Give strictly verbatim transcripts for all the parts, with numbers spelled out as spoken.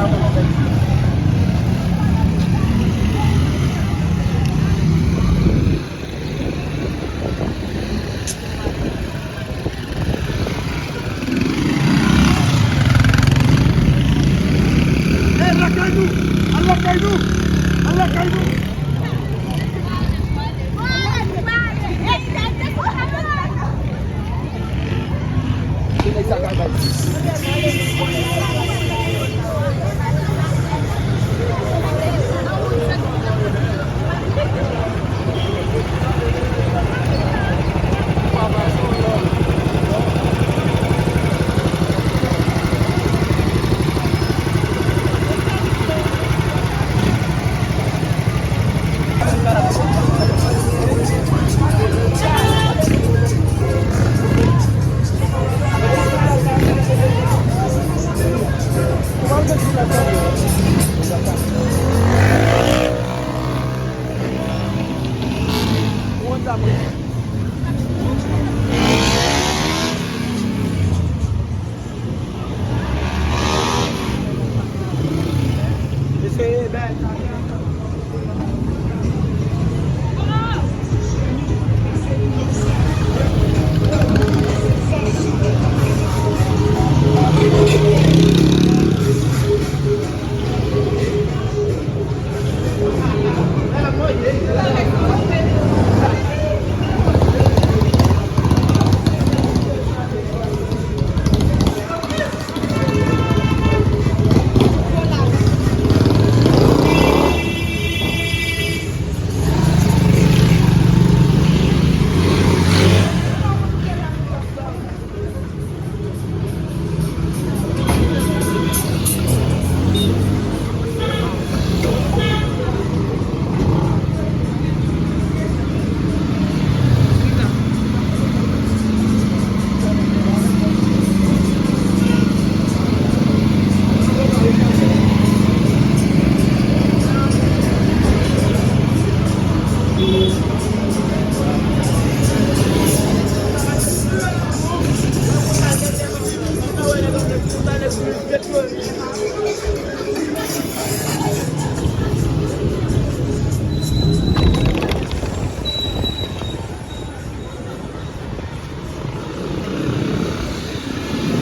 Hey, lakay nou! Al lakay nou! Al lakay nou!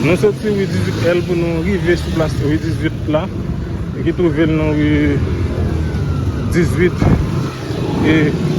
Nou soti ri dizuit L pou nou rive sou plas ri dizuit la, ki twouve l nan ri dizuit. E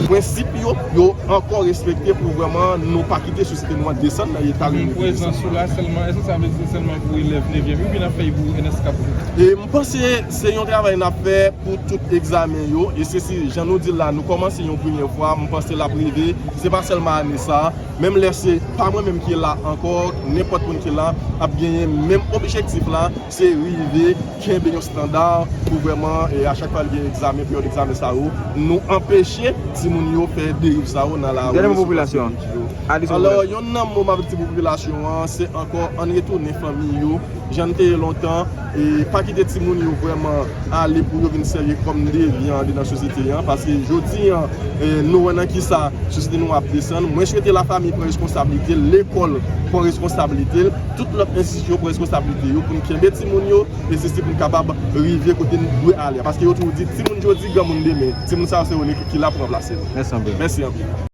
prensip yo, yo ankò respekte pou vrèman nou pa kite sosyete nou an desann nan eta li rive. Prezans ou la sèlman, èske sa vle di se sèlman pou elèv nevyèm yo, oubyen n ap fè l pou N S K tou? E m panse se yon travay n ap fè pou tout egzamen yo, e se si, jan nou di l la, nou kòmanse yon premyè fwa, m panse l ap rive, se pa sèlman ane sa a, menm lè se pa mwen menm ki la ankò, nenpòt moun ki la ap genyen menm objektif la, se rive kenbe yon estanda pou vrèman, e a chak fwa l gen egzamen, peryòd egzamen sa yo, nou anpeche timoun yo fè deriv sa yo nan lari. Dènye mo popilasyon an. Alò, yonn nan mo m ap di popilasyon an, se ankò ann retounen fanmi yo, jan n te ye lontan, e pa kite timoun yo vrèman ale pou yo vin sèvi kòm devyan andedan sosyete an, paske jodi an, e, nou wè nan kisa sosyete nou ap desann. Mwen swete lafanmi pran responsablite l, lekòl pran responsablite l, tout lòt enstitisyon pran responsablite yo pou n kenbe timoun yo, e se si pou n kapab rive kote n dwe ale a. Paske yo toujou di, timoun jodi, granmoun demen. Timoun sa yo se yo ki la pou ranplase nou. Mèsi anpil. Mèsi anpil.